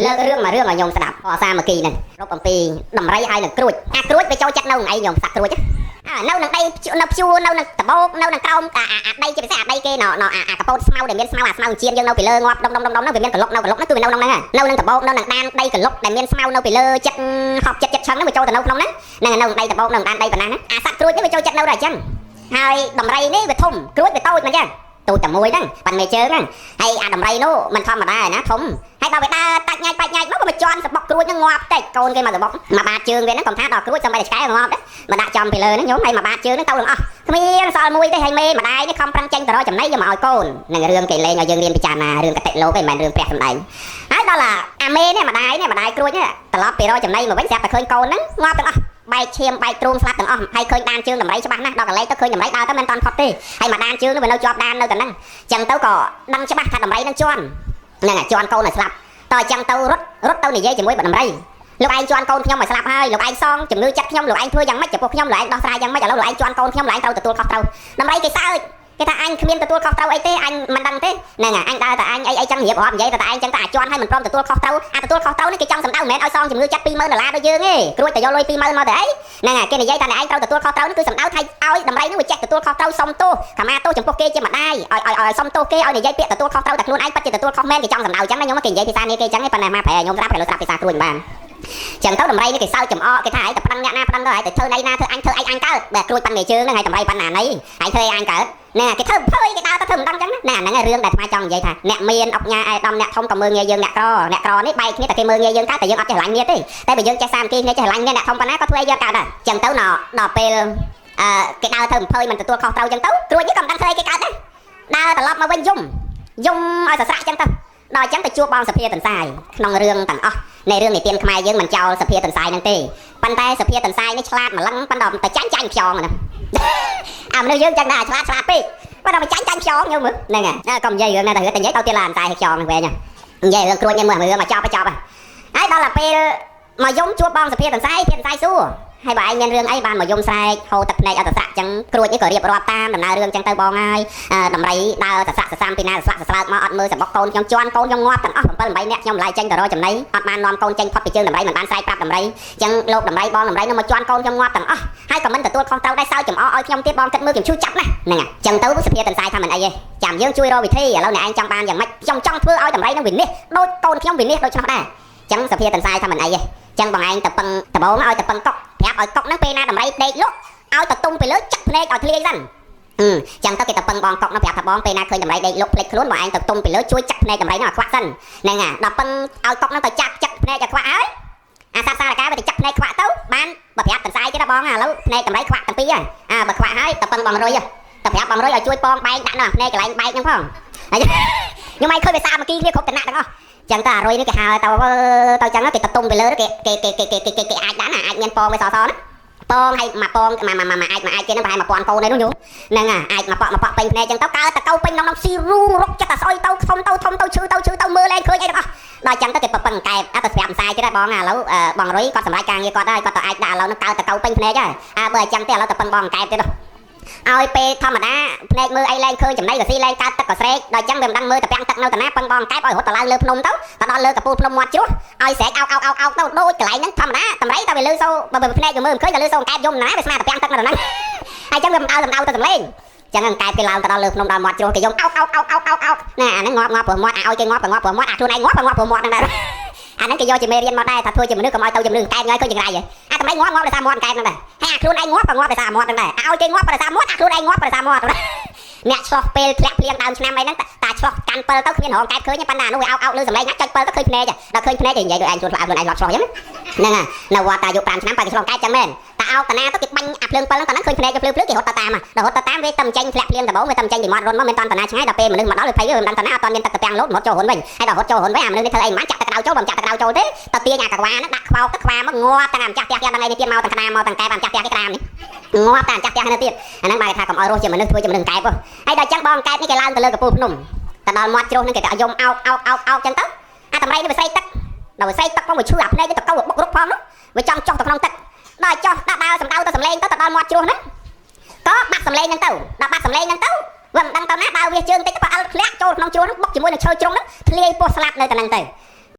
លើករឿងមួយរឿងឲ្យញោមស្ដាប់អសាមគ្គីហ្នឹងរកអំពីដំរីហើយនឹងក្រួចអាក្រួចវាចូលចិត្តនៅនឹងអីញោមសត្វក្រួចអានៅនឹងដីនៅព្យួរនៅនឹងដបោកនៅនឹងក្រោមអាអាដីជាពិសេសអាដីគេណណអាអាកពតស្មៅដែលមានស្មៅអាស្មៅជៀនយើងនៅពីលើងាប់ដុំដុំដុំដុំហ្នឹងវាមានកលុកនៅកលុកហ្នឹងគឺវានៅក្នុងហ្នឹងនៅនឹងដបោកនៅនឹងដានដីកលុកដែលមានស្មៅនៅពីលើចិត្តហប់ចិត្តចិត្តឆឹងហ្នឹងវាចូលទៅនៅក្នុងហ្នឹងហ្នឹងនៅដីដបោកនៅដានដីប៉ុណ្ណាហ្នឹងអាសត្វក្រួចនេះវាចូលចិត្តនៅដល់អញ្ចឹងហើយដំរីនេះវាធំក្រួចវាតូចមិនអញ្ចឹងទូតែមួយហ្នឹងប៉ាន់មេជើងហ្នឹងហើយអាដំរីនោះមិនធម្មតាឯណាធំហើយដល់វាដើរតាច់ញ៉ាច់បាច់ញ៉ាច់មកក៏មកជន់សបុកក្រួចហ្នឹងងាប់តិចកូនគេមកសបុកមកបាតជើងវាហ្នឹងកុំថាដល់ក្រួចសំបីតែឆ្កែងាប់ដែរមកដាក់ចំពីលើហ្នឹងញោមហើយមកបាតជើងហ្នឹងទៅទាំងអស់គ្មានសល់មួយទេហើយមេម្ដាយនេះខំប្រឹងចេញទៅរកចំណីយកមកឲ្យកូននឹងរឿងគេលេងឲ្យយើងរៀនពិចារណារឿងកតិលោកឯងមិនមែនរឿងព្រះសម្ដែងហើយដល់អាមេនេះម្ដាយនេះម្ដាយក្រួចនេះត្រឡប់ពីរកចំណីមកវិញស្រាប់តែឃើញកូនហ្នឹងងាប់ទាំងអស់បែកឈាមបែកទ្រូងស្លាប់ទាំងអស់ហើយឃើញដានជើងដំរីច្បាស់ណាស់ដល់កន្លែងទៅឃើញដំរីដើរទៅមិនតាន់ផុតទេហើយមកដានជើងនោះវានៅជាប់ដាននៅតែហ្នឹងចឹងទៅក៏ដឹងច្បាស់ថាដំរីនឹងជន់ហ្នឹងជន់កូនឲ្យស្លាប់តើចឹងទៅរត់រត់ទៅនិយាយជាមួយដំរីលោកឯងជន់កូនខ្ញុំឲ្យស្លាប់ហើយលោកឯងសងជំងឺចិត្តខ្ញុំលោកឯងធ្វើយ៉ាងម៉េចចំពោះខ្ញុំលោកឯងដោះស្រាយយ៉ាងម៉េចឥឡូវលោកឯងជន់កូនខ្ញុំលោកឯងត្រូវទទួលខុសត្រូវដំរីគេសើចគេថាអញគ្មានទទួលខុសត្រូវអីទេអញមិនដឹងទេហ្នឹងអញដើរតែអញអីអីចឹងរៀបរាប់និយាយតែឯងចឹងតែអាចន់ឲ្យមិនព្រមទទួលខុសត្រូវអាទទួលខុសត្រូវនេះគេចង់សម្ដៅមិនមែនឲ្យសងជំងឺចិត្ត20000ដុល្លារដូចយើងទេគ្រួចតែយកលុយ20000មកតែអីហ្នឹងគេនិយាយថាអ្នកឯងត្រូវទទួលខុសត្រូវនេះគឺសម្ដៅថាឲ្យដំរីនេះវាចេះទទួលខុសត្រូវសុំទោសខមាទោសចំពោះគេជាម្ដាយឲ្យឲ្យឲ្យសុំទោសគេឲ្យនិយាយពាក្យទទួលខុសត្រូវតែខ្លួនឯងពិតជាទទួលខុសមែនគេចង់សម្ដៅចឹងណាខ្ញុំគេនិយាយភាសានេះគេចឹងឯងប៉ុន្តែមកប្រែខ្ញុំស្រាប់គេលើស្រាប់ភាសាគ្រួចបានចឹងទៅដំរីនេះគេសើចចំអកគេថាឯងតែប្រឹងអ្នកណាប្រឹងទៅឯងទៅធ្វើណៃណាធ្វើអញធ្វើអីអញកើតបែគ្រួចប៉ាន់មេជើងហ្នឹងឯងដំរីប៉ាន់ណាណីឯងធ្វើអីអញកើតណែគេធ្វើភើយគេដើរទៅធ្វើមិនដឹងចឹងណាហ្នឹងរឿងដែលអាត្មាចង់និយាយថាអ្នកមានអុកញ៉ាឯដាមអ្នកធំក៏មើលងាយយើងអ្នកក្រអ្នកក្រនេះបែកគ្នាតែគេមើលងាយយើងកើតតែយើងអត់ចេះឡាញ់គ្នាទេតែបើយើងចេះសាមគ្គីគ្នាចេះឡាញ់គ្នាអ្នកធំប៉ុណ្ណាក៏ធ្វើអីយើងកើតដែរចឹងទៅដល់ពេលអឺគេដើរធ្វើភើយមិនទទួលខុសត្រូវចឹងទៅគ្រួចនេះក៏មិនដឹងធ្វើអីគេកើតដែរដើរត្រឡប់មកវិញយំយំឲ្យសស្រាក់ចឹងទៅដល់ចឹងទៅជួបបងសភាតន្សាយក្នុងរឿងទាំងអស់នៃរឿងនិទានខ្មែរយើងមិនចោលសភាតន្សាយហ្នឹងទេប៉ុន្តែសភាតន្សាយនេះឆ្លាតម្លឹងប៉ុន្តែតែចាញ់ចាញ់ខ្យងហ្នឹងអាមនុស្សយើងចឹងដែរឆ្លាតឆ្លាតពេកប៉ុន្តែចាញ់ចាញ់ខ្យងញោមមើលហ្នឹងហើយកុំនិយាយរឿងណាតែរឿងតែនិយាយទៅទៀតឡានតែខ្យងហ្នឹងវិញនិយាយរឿងគ្រួចនេះមើលរឿងមកចប់ចប់ហើយដល់តែពេលមកយំជួបបងសភាតន្សាយភាតន្សាយសួរហើយបើឯងមានរឿងអីបានមកយំស្រែកហូរទឹកភ្នែកអត់តស្រាក់ចឹងគ្រួចនេះក៏រៀបរាប់តាមដំណើររឿងចឹងទៅបងហើយដំរីដើរតស្រាក់សសាំពីណាស្លាក់ស្លើកមកអត់មើលសបុកកូនខ្ញុំជន់កូនខ្ញុំងាប់ទាំងអស់7 8នាក់ខ្ញុំឡាយចេញទៅរកចំណីអត់បាននាំកូនចេញផុតពីជើងដំរីមិនបានស្រែកប្រាប់ដំរីចឹងលោកដំរីបងដំរីនឹងមកជន់កូនខ្ញុំងាប់ទាំងអស់ហើយក៏មិនទទួលខុសត្រូវដែរសើចចំអកឲ្យខ្ញុំទៀតបងគិតមើលខ្ញុំឈឺចាប់ណាស់ហ្នឹងចឹងទៅសភាតន្សាយថាមិនអីទេចាំយើងជួយរកវិធីឥឡូវអ្នកឯងចង់បានយ៉ាងម៉េចខ្ញុំចង់ធ្វើឲ្យដំរីនឹងវិនិច្ឆ័យដូចកូនខ្ញុំវិនិច្ឆ័យដូច្នោះដែរចឹងសភាតន្សាយថាមិនអីទេចឹងបងឯងទៅពឹងដបងឲ្យទៅពឹងកុកប្រាប់ឲ្យកុកហ្នឹងពេលណាដំរីដេកលក់ឲ្យទៅទុំពីលើចាក់ភ្នែកឲ្យធ្លាយសិនចឹងទៅគេទៅពឹងបងកុកនោះប្រាប់ថាបងពេលណាឃើញដំរីដេកលក់ភ្លេចខ្លួនបងឯងទៅទុំពីលើជួយចាក់ភ្នែកដំរីហ្នឹងឲ្យខ្វាក់សិនហ្នឹងអាដល់ពឹងឲ្យកុកហ្នឹងទៅចាក់ចាក់ភ្នែកឲ្យខ្វាក់ហើយអាសត្វសារកាវាទៅចាក់ភ្នែកខ្វាក់ទៅបានបើប្រាប់តន្សាយទៀតណាបងឥឡូវភ្នែកដំរីខ្វាក់ទាំងពីរហើយអាបើខ្វាក់ហើយទៅពឹងបងរុយទៅប្រាប់បងរុយឲ្យជួយពងបែកដាក់នៅភ្នែកកន្លែងបែកហ្នឹងផងខ្ញុំឯងឃើញវាសាមគ្គីគ្នាគ្រប់តំណាក់ទាំងអស់ចឹងទៅអារុយនេះគេហៅទៅទៅចឹងគេទៅទុំពីលើគេគេគេគេគេគេគេអាចដាក់ណាអាចមានពងវាសសណាពងហើយមកពងមកមកមកអាចមកអាចគេហ្នឹងប្រហែល1000កូនឯនោះញោមហ្នឹងអាចមកប៉ក់មកប៉ក់ពេញភ្នែកចឹងទៅកើតតកៅពេញក្នុងក្នុងស៊ីរូងរុកចិត្តតែស្អុយទៅធំទៅធំទៅឈឺទៅឈឺទៅមើលលែងឃើញអីទាំងអស់ដល់ចឹងទៅគេពឹងកែបអត់ទៅស្រាប់ផ្សាយទៀតហើយបងឥឡូវបងរុយគាត់សម្រេចការងារគាត់ហើយគាត់ទៅអាចដាក់ឥឡូវហ្នឹងកើតតកៅពេញភ្នែកហើយអើបើអញ្ចឹងទេឥឡូវទៅពឹងបងកែបទៀតឲ្យពេលធម្មតាភ្នែកមើលអីលែងឃើញចំណីក៏ស៊ីលែងកើតទឹកក៏ស្រែកដល់ចឹងវាមិនដឹងមើលតែពាំងទឹកនៅតាណាពឹងបងកែបឲ្យរត់ទៅឡើងលើភ្នំទៅទៅដល់លើកពូលភ្នំមាត់ជ្រោះឲ្យស្រែកអោកអោកអោកអោកទៅដូចកន្លែងហ្នឹងធម្មតាតម្រៃតែវាលឺសូបើភ្នែកវាមើលមិនឃើញតែលឺសូកែបយំណាវាស្មានតែពាំងទឹកនៅហ្នឹងហើយចឹងវាមិនដើរសំដៅទៅសំឡេងចឹងកែបគេឡើងទៅដល់លើភ្នំដល់មាត់ជ្រោះគេយំអោកអោកអោកអោកអោកអោកណាអាហ្នឹងងាប់ងាប់ព្រោះមាត់អាឲ្យគេងាប់ក៏ងាប់ព្រោះមាត់អាខ្លួនឯងងាប់ក៏ងាប់ព្រោះមាត់ហ្នឹងដែរអាហ្នឹងគេយកជាមេរៀនមកដែរថាធ្វើជាមនុស្សកុំឲ្យទៅជំនឿកែបងាយឃើញចង្រៃអាតម្រៃងាប់ងាប់ដោយសារមាត់កែបហ្នឹងដែរហើយអាខ្លួនឯងងាប់ក៏ងាប់ដោយសារមាត់ហ្នឹងដែរឲ្យគេងាប់ដោយសារមាត់អាខ្លួនឯងងាប់ដោយសារមាត់អ្នកឆ្លោះពេលធ្លាក់ភ្លៀងដើមឆ្នាំអីហ្នឹងតាឆ្លោះកាន់ពិលទៅគ្មានរងកែបឃើញប៉ុន្តែអានោះវាអោកអោកលើសំឡេងណាចុចពិលទៅឃើញភ្នែកដល់ឃើញភ្នែកគេនិយាយដូចឯងជួនខ្លួនឯងងាប់ឆ្លោះអញ្ចឹងហ្នឹងនៅវត្តតាអាយុ5ឆ្នាំប៉ាគេឆ្លោះកែបចឹងមែនតាអោកតាណាទៅគេបាញ់អាភ្លើងពិលហ្នឹងតាហ្នឹងឃើញភ្នែកទៅភ្លឺភ្លឺគេរត់ទៅតាមដល់រត់ទៅតាមវាតែចេញធ្លាក់ភ្លៀងដំបូងវាតែចេញពីមាត់រុនមកមិនតាន់តាណាឆ្ងាយដល់ពេលមនុស្សមកដល់វាភ័យវាមិនដឹងតាណាអត់មានទឹកត្រពាំងលោតរត់ចូលរុនវិញហើយដល់រត់ចូលរុនវិញអាមនុស្សនេះធ្វើអីមិនបានចាក់ទឹកក្តៅចូលបើមិនចាក់ទឹកក្តៅចូលទេទៅទាញអាកវ៉ាហ្នឹងដាក់ខ្វោកទៅខ្វាមកងាប់ទាំងអាម្ចាស់ផ្ទះគេដល់ថ្ងៃនេះទៀតមកទាំងក្តាមមកទាំងកែបអាម្ចាស់ផ្ទះគេក្តាមនេះងាប់តែម្ចាស់ផ្ទះនៅទៀតអាហ្នឹងបែរថាកុំឲ្យរស់ជាមនុស្សធ្វើជាមនុស្សកែបហើយដល់ចឹងបងកែបនេះគេឡើងទៅលើកំពូលភ្នំទៅដល់មាត់ជ្រោះហ្នឹងគេទៅយំអោកអោកអោកអោកចឹងទៅអាតម្រៃនេះវាស្រែកទឹកដល់វាស្រែកទឹកផងវាឈឺអាភ្នែកនេះទៅកៅបុករុកផងនោះវាចង់ចុះទៅក្នុងទឹកដល់ចុះដាក់ដើរសំដៅទៅសំឡេងទៅទៅដល់មាត់ជ្រោះហ្នឹងក៏បាត់សំឡេងហ្នឹងទៅដល់បាត់សំឡេងហ្នឹងទៅវាមិនដឹងទៅណាដើរវាជើងតិចទៅផ្អើលធ្លាក់ចូលក្នុងជ្រោះហ្នឹងបុកជាមួយនឹងឈើជ្រុងហ្នឹងធ្លាយពោះស្លាប់នៅតែហ្នឹងទៅ